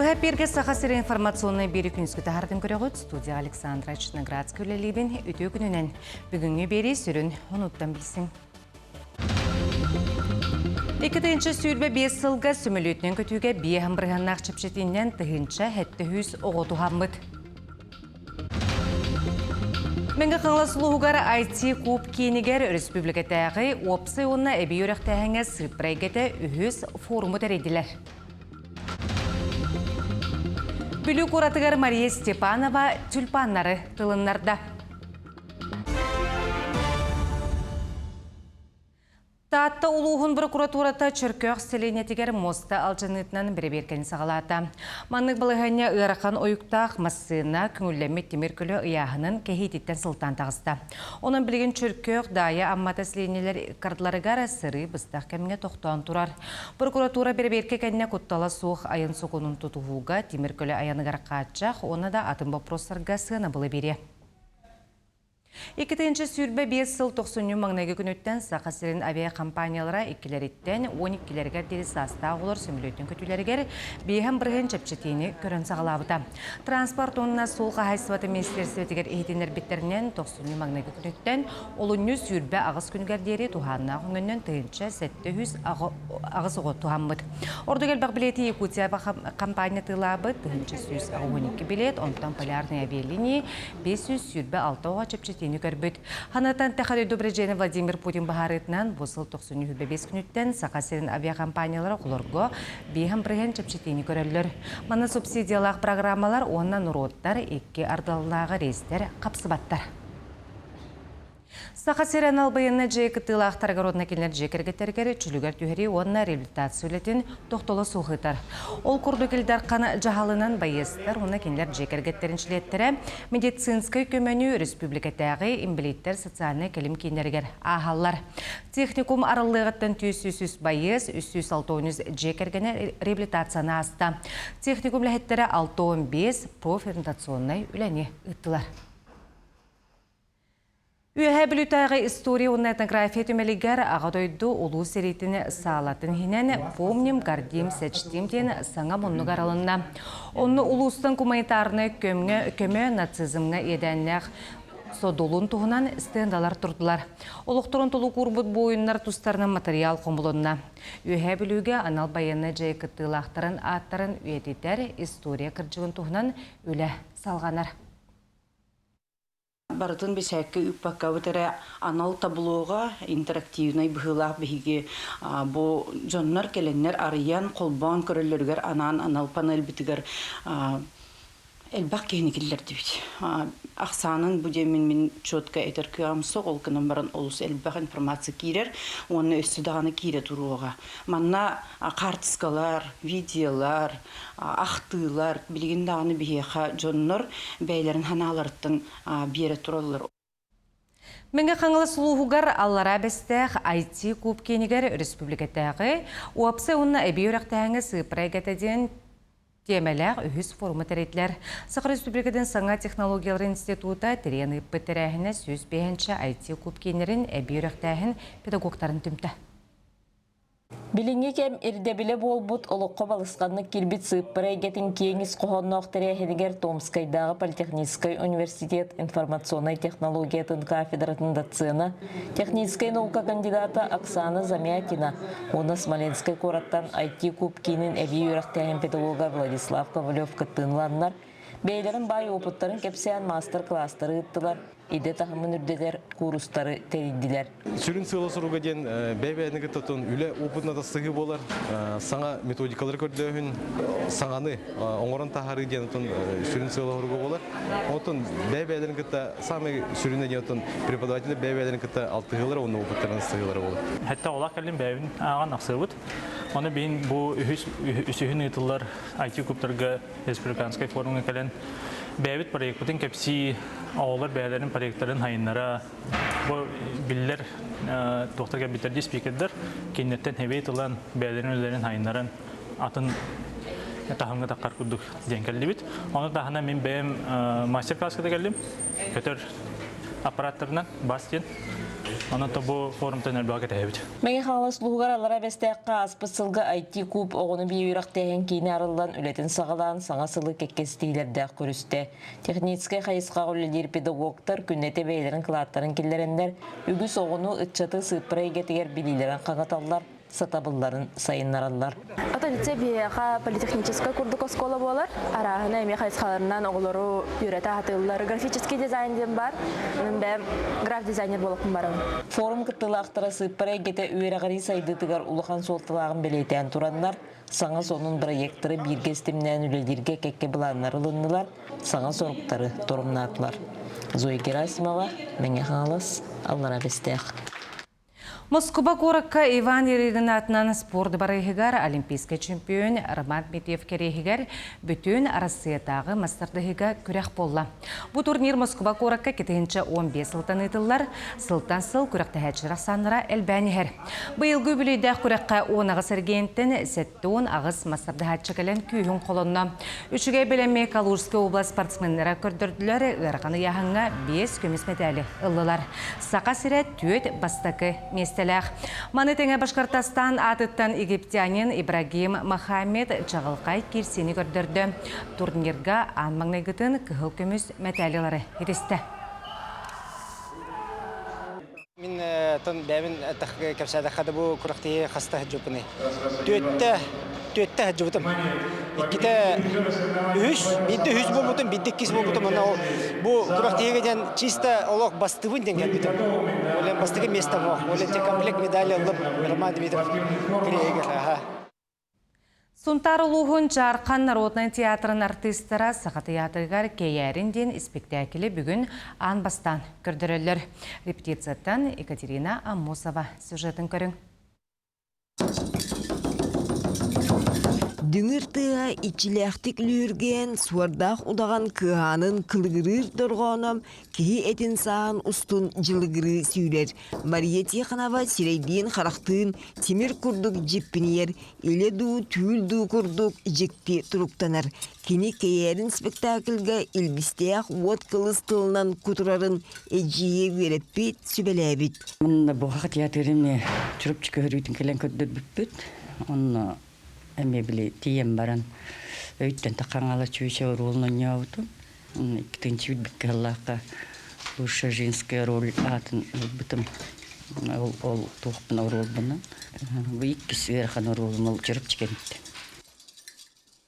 Быһа эпииргэ Саха сирин информационнай биэри күнүскү таһаартын көрөҕүт. Студия Александра Черноградская үлэлиибин. Үтүө күнүнэн. Бүгүҥҥү биэрии сүрүн онуттан билсиҥ. 2025 сылга сөмөлүөтүнэн көтүүгэ биэһэн бырыһыаннаах чэпчэтиинэн 1700 оҕо туһаммыт. Мэҥэ Хаҥалас улууһугар IT куб киинигэр өрөспүүбүлүкэтээҕи уопсай уонна эбии үөрэхтээһиҥҥэ сыыппара эйгэтэ үһүс форуму тэрийдилэр. Бүлүү куоратыгар Мария Степанова тюльпаннары тылыннарда. Таатта улууһун прокуратурата Чөркөөх сэлиэнньэтигэр муоста алдьаныытынан бэрэбиэркэни саҕалаата. Маннык балаһыанньа ыарахан ойуктаах массыына көҥүллэммит тимир көлө ыйааһынын кэһиититтэн сылтаан таҕыста. Онон билигин Чөркөөх, Даайа Аммата сэлиэнньэлэр ыккардыларыгар сырыы быстах кэмҥэ тохтоон турар. Прокуратура бэрэбиэркэ кэннэ куттала суох айан сокуонун тутуһууга тимир көлө айаныгар хааччах уонна да атын боппуруостарга сыанабылы биэриэ. 2025 сыл тохсунньу маҥнайгы күнүттэн Саха сирин авиакомпаниялара иккилэриттэн 12-лэригэр диэри саастаах оҕолор сөмөлүөтүн көтүүлэригэр биэһэн бырыһыан чэпчэтиини көрөн саҕалаабыта. Транспорт уонна суол хаһаайыстыбатын министиэристибэтигэр иһитиннэрбиттэринэн, тохсунньу маҥнайгы күнүттэн олунньу 28 күнүгэр диэри туһааннаах өҥөннөн 1708 оҕо туһаммыт. Ордук элбэх билиэти Якутия компания тыылаабыт 1112 билиэт, онтон Полярные авиалинии 526 оҕо чэпчэтиини көрбүт. Ханатан Тэхэ дойду президенэ Владимир Путин быһаарыытынан бу сыл 95 күнүттэн Саха сирин авиакомпаниялара оҕолорго биэһэн бырыһыан чэпчэтиини көрөллөр. Манна субсидиялаах программалар уонна норуоттар икки ардыларынааҕы рейстэр хапсыбаттар. Саха сирэ анал байыаннай дьиэ кыттыылаахтарыгар уонна кинилэр дьиэ кэргэттэригэр чөлүгэр түһэрии уонна реабилитация үлэтин тохтоло суох ыытар. Ол курдук Ил Дархан дьаһалынан байыастар уонна кинилэр дьиэ кэргэттэрин чилиэттэрэ медицинскэй көмөнү республикатааҕы инбэлииттэр социальнай кэлим кииннэригэр ааһаллар. Техникум арыллыаҕыттан 403 байыас, 363 дьиэ кэргэнэ реабилитацияны ааста. Техникум үлэһиттэрэ 65 профориентационнай үлэни ыыттылар. Үөһээ Бүлүүтээҕи история уонна этнография түмэлигэр Аҕа дойду Улуу сэриитин саалатын иһинэн «Помним, гордим, сочтим» диэн саҥа муннук арылынна. Онно улуустан гуманитарнай көмө, көмө нацизмҥа иэдээннээх содулун туһунан стендалар турдулар. Олохторун толук уурбут буойуннар тустарынан матырыйаал хомулунна. Үөһээ Бүлүүгэ анал байыаннай дьайыы кыттыылаахтарын ааттарын үйэтитэр история кырдьыгын туһунан үлэ салҕанар. Барытын бэчээккэ ыыппаккабыт эрэ анал таблоҕа интерактивнай быһыылаах биһиги бу дьоннор кэлэннэр арыйан, холбоон көрөллөрүгэр анаан анал панельбытыгар элбэх киһини киллэрдибит. Ахсаанын бу диэммин мин четко этэр кыаҕым суох, ол гынан баран олус элбэх информация киирэр уонна өссө даҕаны киирэ туруоҕа. Манна хаартыскалар, видеолар, ахтыылар билигин даҕаны биһиэхэ дьоннор бэйэлэрин санааларыттан биэрэ тураллар. Мэҥэ Хаҥалас улууһугар Аллараа Бэстээх IT куб киинигэр республикатааҕы уопсай уонна эбии үөрэхтээһиҥҥэ сыыппара эйгэтэ диэн тиэмэлээх үһүс форуму тэрийдилэр. Саха Республикатын саҥа технологиялар института тэрийэн ыыппыт тэрээһинэ 105 IT куб кииннэрин эбии үөрэхтээһин педагогтарын түмтэ. Билиҥҥи кэм ирдэбилэ буолбут олоххо балысханнык киирбит сыыппара эйгэтин киэҥ ис хоһоонноох тэрээһинигэр Томскайдааҕы политехническай университет информационнай технологиятын кафедратын доцена, техническэй наука кандидата Оксана Замятина уонна Смоленскай куораттан IT-куб киинин эбии үөрэхтээһин педагога Владислав Ковалев кыттыыныланнар, бэйэлэрин баай уопуттарын кэпсээн маастар-кылаастары ыыттылар, идэ таһымын үрдэтэр куурустары тэрийдилэр. Сүрүн сыала-соруга диэн бэйэ-бэйэни кытта үлэ опытын атастаһыы буолар, саҥа методикалары көрдөөһүн, саҥаны оҥорон таһаарыы диэн отон сүрүн сыала-соруга буолар. Оттон бэйэ-бэйэлэрин кытта саамай сүрүнэ диэн отон преподавателлэр бэйэ-бэйэлэрин кытта алтыһыылара уонна опыттарын атастаһыылара буолар. Хэтте олох кэллим бэйэбин ааҕан ахсыбыт. Оны биин бу үһүс үсүһүн ыытыллар IT-кубтарга республиканскай форумҥа кэлэн бэйэбит проекпытын кэпсии, оҕолор бэйэлэрин проектарын хайыннара, бу биллэр туохтар кэлбиттэр дии спикердэр кинилэртэн хэбиэт ылан бэйэлэрин үлэлэрин хайыннаран атын таһымҥа таххар курдук диэн кэллибит. Ону таһынан мин бэйэм мастер-класска да кэллим. Көтөр аппараттарынан бас диэн. Онон бу форумтан элбэҕи кэтэһэбит. Мэҥэ Хаҥалас улууһугар Аллараа Бэстээххэ ааспыт сылга IT-куб оҕону бии үөрэхтээһин киинэ арыллан үлэтин саҕалаан саҥа сылы кэккэ ситиһиилэрдээх көрүстэ. Техническэй хайысхаҕа үлэлиир педагогтар күннэтэ бэйэлэрин кылааттарын киллэрэннэр үгүс оҕону, ыччаты сыыппара эйгэтигэр билиилэрин хаҥаталлар, сатабылларын сайыннараллар. Ата лицей биһиэхэ политехническай курдук оскуола буолар. Арааһына эмиэ хайысхаларынан оҕолору үөрэтэ сатыыллар. Графический дизайн диэн баар. Мин бэйэм граф-дизайнер буолуохпун барабын. Форум кыттыылаахтара сыыппара эйгэтэ үөрэҕирии сайдыытыгар улахан суолталааҕын бэлиэтээн тураннар, саҥа сонун бырайыактары бииргэ истимнээн үлэлииргэ кэккэ былааннар ылыннылар, саҥа соруктары торумнаатылар. Зоя Герасимова, Мэҥэ Хаҥалас, Аллара Бэстээх. Москуба куоракка Иван Ерыгин аатынан спорт барыһыгар олимпийскай чемпион Роман Дмитриев кэриэһигэр бүтүн Арассыыйатааҕы мас тардыһыыга күрэх буолла. Бу турнир Москуба куоракка 2015 сылтан ыытыллар. Сылтан сыл күрэхтэһээччилэр ахсааннара элбээн иһэр. Быйылгы үбүлүөйдээх күрэххэ 18 эргиэнтэн 78 мас тардыһааччы кэлэн күүһүн холонно. Үчүгэй бэлэми Калужскай область спортсменнара көрдөрдүлэр, ыарахан ыйааһыҥҥа 5 көмүс мэтээли ыллылар. Саха сирэ түөрт бастакы миэстэлээх. Маны тэҥэ Башкортостан аатыттан египтянин Ибрагим Мохаммед чаҕылхай киирсиини көрдөрдө. Турнирга аан маҥнайгытын кыһыл көмүс мэтээли ылары ситистэ. Мин тон бэйэбин кэпсээтэххэ да бу күрэхтэһии хаста сылдьыбыппыный? Түөттэ түөттэ сылдьыбытым. Иккитэ үһүс, биирдэ үһүс буолбутум, биирдэ иккис буолбутум. Онно ол бу күрэхтэһиигэ диэн чисто олох бастыыбын диэн кэлбитим. Ол бастакы миэстэм ол. Ол комплект медали ыллым Роман Дмитриев кириэһигэр. Аха. Сунтаар улууһун Дьаархан народнай театрын артыыстара Саха тыйаатырыгар Кэйээрин диэн испиктээкили бүгүн аан бастаан көрдөрөллөр. Репетицияттан Екатерина Аммосова сюжетын көрүҥ. Дүҥүр тыаһа иччилээхтик лүһүргээн, суордаах удаҕан кыаһаанын кылыгырыыр дорҕооно киһи этин сааһын устун дьылыгырыы сүүрэр. Мария Тихонова сирэйдиин-харахтыын тимир курдук дьиппинийэр, илэ дуу, түүл дуу курдук дьикти туруктанар. Кини кэйээрин спектакльга илбистээх уот кылыс тылынан кутурарын эдьиийэ үөрэппит, сүбэлээбит. Манна Буһах театрын Чурапчы көһөрүүтүн кэлэн көрдөрбүппүт. Онно эмиэ били тиийэн баран өйтөн тахаҥала чүүчэ оруолун оонньообутум. Иккитинчи билбит кыһаллаахха лучшая женская роль аатын ылбытым. Ол, ол туохпун оруолбунан. Бу иккис ыарахан оруолум ол Чурапчы кэнниттэн.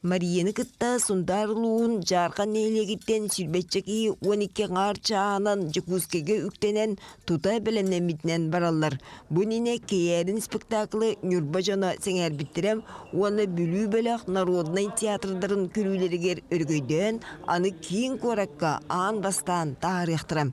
Марияны кытта Сунтаар улууһун Дьаархан нэһилиэгиттэн сүүрбэччэ киһи 12 аҥаар чааһынан Дьокуускайга үктэнэн тута бэлэмнэммитинэн бараллар. Бу иннинэ Кэйээрин спектаклы Ньурба дьоно сэҥээрбиттэрэ уонна Бүлүү бөлөх народнай театрдарын көрүүлэригэр өрөгөйдөөн аны киин куоракка аан бастаан таһаарыахтара.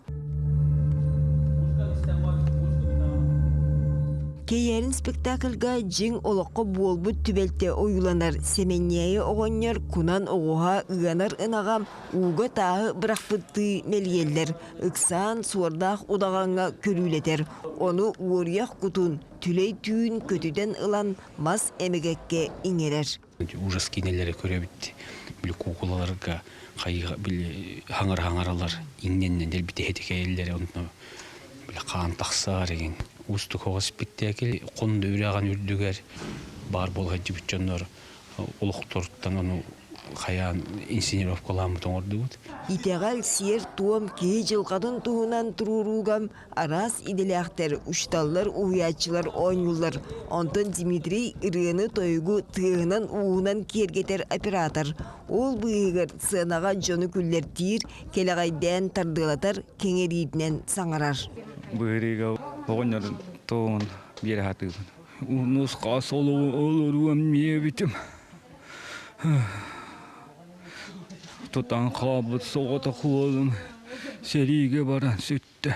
Кэйээрин спектакльга дьиҥ олоххо буолбут түбэлтэ ойууланар. Сэмэнньээйи оҕонньор кунан оҕуһа ыанар ынаҕа ууга тааһы бырахпыттыы мэлийэллэр. Ыксаан суордаах удаҕаҥҥа көрүүлэтэр. Ону уоруйах кутун түлэй түүн көтүтэн ылан мас эмэгэккэ иҥэрэр. Ужас киинэлэри көрөбүт. Били куукулаларга хайыга били хаҥыр-хаҥаралар иҥнэннэн дэлби тэһитикэйэллэр онно били хаан тахсар игин уустук оҕо спектакль хонду үрэҕин үрдүгэр баар буола сылдьыбыт дьоннор олохторуттан ону хайаан инсценировкалааммыт оҥордубут. Итэҕэл, сиэр-туом, киһи дьылҕатын туһунан туруорууга араас идэлээхтэр, учууталлар, уһуйааччылар оонньууллар. Онтон Дмитрий ырыаны-тойугу тыаһынан-ууһунан киэргэтэр оператор. Ол быыһыгар сценаҕа дьону күллэртиир, кэлэҕэйдээн тардыалатар, кэҥэриитинэн саҥарар. Быһырыыга оҕонньор туоҕун биэрэ сатыыбын. Нус-хас олоруом диэбитим. Тутан хаалбыт соҕотох уолум сэриигэ баран сүттэ.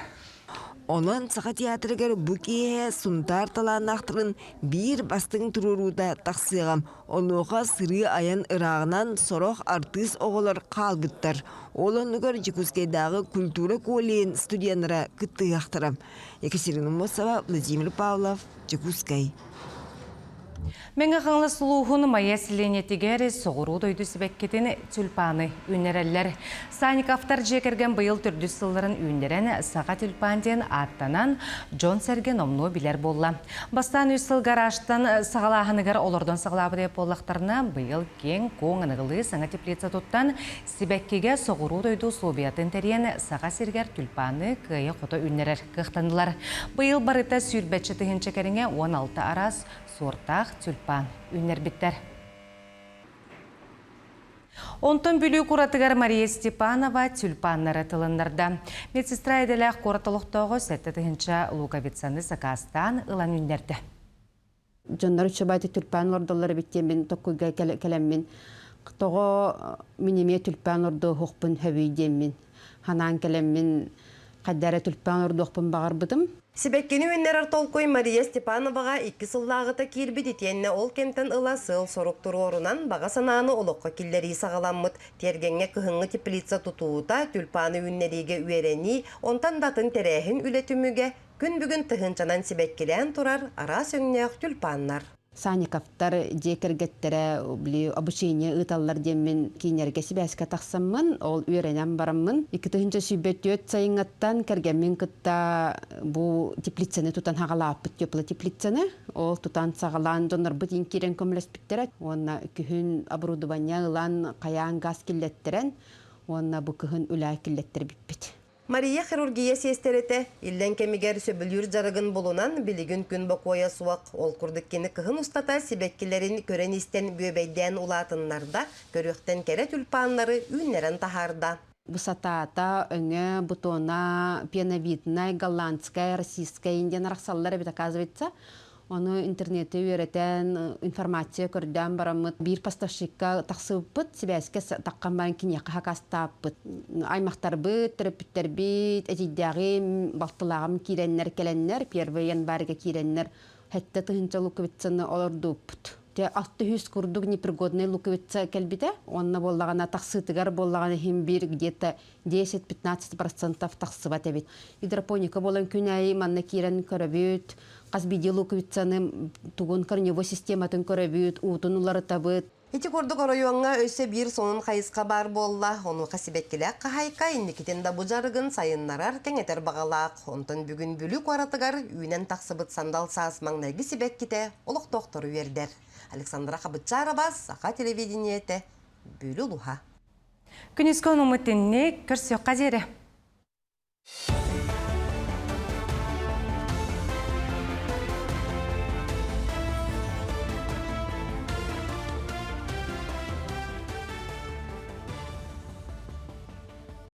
Онон Саха театрыгар бу киэһэ Сунтаар талааннаахтарын биир бастыҥ туруоруута тахсыаҕа. Онуоха сырыы-айан ырааҕынан сорох артыыс оҕолор хаалбыттар. Ол оннугар Дьокуускайдааҕы культура колледжын студеннара кыттыһыахтара. Екатерина Мосова, Владимир Павлов, Дьокуускай. Мэҥэ Хаҥалас улууһун Майа сэлиэнньэтигэр соҕуруу дойду сибэккитин тюльпаны үүннэрэллэр. Санниковтар дьиэ кэргэн быйыл төрдүс сылларын үүннэрэн Саха тюльпан диэн ааттанан дьон-сэргэ номнуо билэр буолла. Бастаан үс сыл гаражтан саҕалааһыныгар олордон саҕалаабыт буоллахтарына, быйыл киэҥ-куоҥ аныгылыы саҥа теплица туттан сибэккигэ соҕуруу дойду услуобуйатын тэрийэн Саха сиригэр тюльпаны кыайа-хото үүннэрэр кыахтаннылар. Быйыл барыта сүүрбэччэ тыһыынча кэриҥэ 16 араас суортаах тюльпан үүннэрбиттэр. Онтон Бүлүү куоратыгар Мария Степанова тюльпаннары тылыннарда. Медсестра идэлээх куорат олохтооҕо 7 тыһыынча луковицаны сакаастаан ылан үүннэрдэ. Дьоннор үчүгэйдик тюльпан олордоллор эбит диэммин токкуйга кэлэммин тоҕо мин эмиэ тюльпан ордуохпун сөбүй диэммин ханаан кэлэммин хайда эрэ тюльпан ордуохпун баҕарбытым. Сибэккини үүннэрэр толкуй Мария Степановаҕа икки сыллааҕыта киирбит итиэннэ ол кэмтэн ыла сыал-сорук туруорунан баҕа санааны олоххо киллэрии саҕаламмыт. Тиэргэҥҥэ кыһыҥҥы теплица тутуута, тюльпаны үүннэриигэ үөрэнии, онтон да атын тэрээһин үлэ түмүгэ күн бүгүн тыһыынчанан сибэккилээн турар араас өҥнөөх тюльпаннар. Санниковтар дьиэ кэргэттэрэ били обучение ыыталлар диэммин кииннэргэ сибээскэ тахсаммын, ол үөрэнэн бараммын 2024 сайыҥҥаттан кэргэммин кытта бу теплицаны тутан хаҕалааппыт тепло теплицаны ол тутан саҕалаан дьоннорбут иин киирэн көмөлөспүттэрэ уонна күһүн оборудование ылан хайаан газ киллэттэрэн уонна бу кыһын үлэ киллэттэрбиппит. Мария хирургия сиэстэрэтэ иллэҥ кэмигэр сөбүлүүр дьарыгын булунан, билигин күн бокуойа суох. Ол курдук кини кыһын устата сибэккилэрин көрөн-истэн бүөбэйдээн улаатыннарда, көрүөхтэн кэрэ тюльпаннары үүннэрэн таһаарда. Высотата, өҥө, бутона, пиановидная, голландская, российская диэн арахсаллар эбит оказывается. Ону интернетте үөрэтэн, информация көрдөөн бараммыт биир поставщикка тахсыбыппыт, сибээскэ таххан баран киниэхэ хакастааппыт. Аймахтарбыт, төрөппүттэрбит, эдьиийдээҕим, балтылааҕым киирэннэр кэлэннэр, первый январьга киирэннэр 7 тыһыынча луковицаны олордууппут. Те 600 курдук непригодный луковица кэлбитэ. Онно буоллаҕына тахсыытыгар буоллаҕына иһин биир где-то 10-15% тахсыбат эбит. Гидропоника буолан күн аайы манна киирэн көрөбүт, хас биирдии луковицаны тугун корневой систематын көрөбүт, уутун уларытабыт. Ити курдук оройуоҥҥа өссө биир сонун хайысха баар буолла. Онуоха сибэккилээх хаһаайка инникитин да бу дьарыгын сайыннарар, кэҥэтэр баҕалаах. Онтон бүгүн Бүлүү куоратыгар үүнэн тахсыбыт сандал саас маҥнайгы сибэккитэ олохтоохтору үөрдэр. Александра Хабытчарова, Саха телевидениетэ, Бүлүү улууһа. Күнүскү онуммут инник көрсүөххэ диэри.